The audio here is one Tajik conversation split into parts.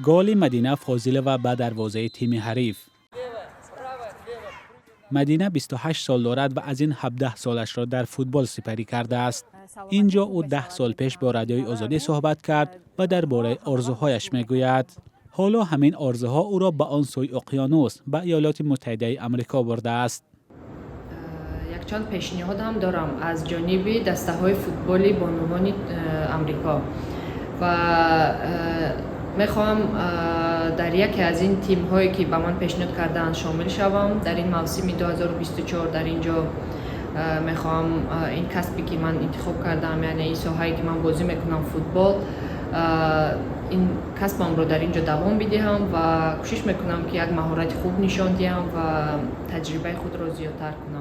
Голи Мадина Фозилова ба дарвозаи тими ҳариф. Мадина 28 сол дорад ва аз ин 17 солашро дар футбол сипарӣ кардааст. Ин ҷо ӯ 10 сол пеш бо Радиои Озодӣ суҳбат кард ва дар бораи орзуҳояш мегӯяд. Ҳоло ҳамин орзуҳо ӯро ба он сӯи уқёнус, ба Иёлоти Муттаҳидаи Амрико бурдааст. Якчанд пешниҳод ҳам дорам аз ҷониби дастаҳои футболи бонувони Амрико ва мехоҳам дар яке аз ин тимҳое, ки ба ман пешниҳод кардаанд, шомил шавам. Дар ин мавсими 2024 дар ин ҷо мехоҳам ин касбе, ки ман интихоб кардаам, яъне ин соҳае, ки ман бозӣ мекунам, футбол, ин касбамро дар ин ҷо давом бидиҳам ва кӯшиш мекунам, ки як маҳорати хуб нишон диҳам ва таҷрибаи худро зиёдтар кунам.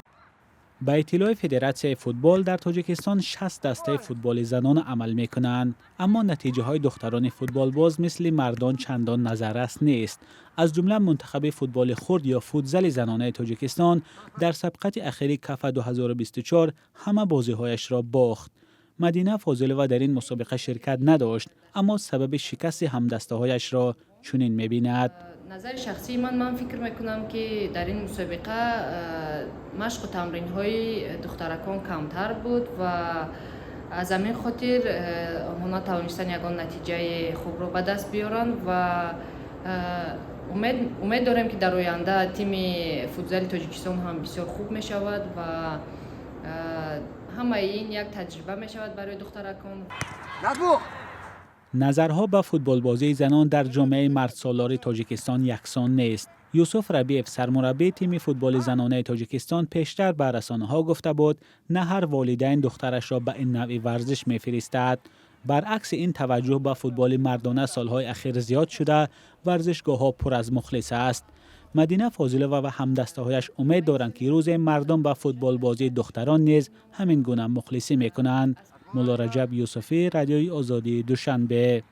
Ба иттилои Федератсияи футбол, дар Тоҷикистон 60 дастаи футболи занона амал мекунанд, аммо натиҷаҳои духтарони футболбоз мисли мардон чандон назаррас нест. Аз ҷумла мунтахаби футболи хурд ё футзали занонаи Тоҷикистон дар сабқати ахири КАФА 2024 ҳама бозиҳояшро бохт. Мадина Фозилова дар ин мусобиқа ширкат надошт, аммо сабаби шикасти ҳамдастаҳояшро чунин мебинад. Назари шахсии ман, ман фикр мекунам, ки дар ин мусобиқа машқу тамринҳои духтаракон камтар буд ва аз ҳамин хотир онҳо натавонистанд ягон натиҷаи хубро ба даст биёранд. Ва умед дорем, ки дар оянда тими футзали Тоҷикистон ҳам бисёр хуб мешавад ва ҳамаи ин як таҷриба мешавад барои духтаракон. Назарҳо ба футболбозии занон дар ҷомеаи мардсолори Тоҷикистон яксон нест. Юсуф Рабиев, сармураббии тими футболи занонаи Тоҷикистон, пештар ба расонаҳо гуфта буд, на ҳар волидайн духтарашро ба ин навъи варзиш мефиристад. Баръакси ин, таваҷҷӯҳ ба футболи мардона солҳои ахир зиёд шуда, варзишгоҳҳо пур аз мухлис аст. Мадина Фозилова ва ҳамдастаҳояш умед доранд, ки рӯзе мардум ба футболбозии духтарон низ ҳамин гуна мухлисӣ мекунанд. Муллораҷаб Юсуфӣ, Радиои Озодӣ, Душанбе.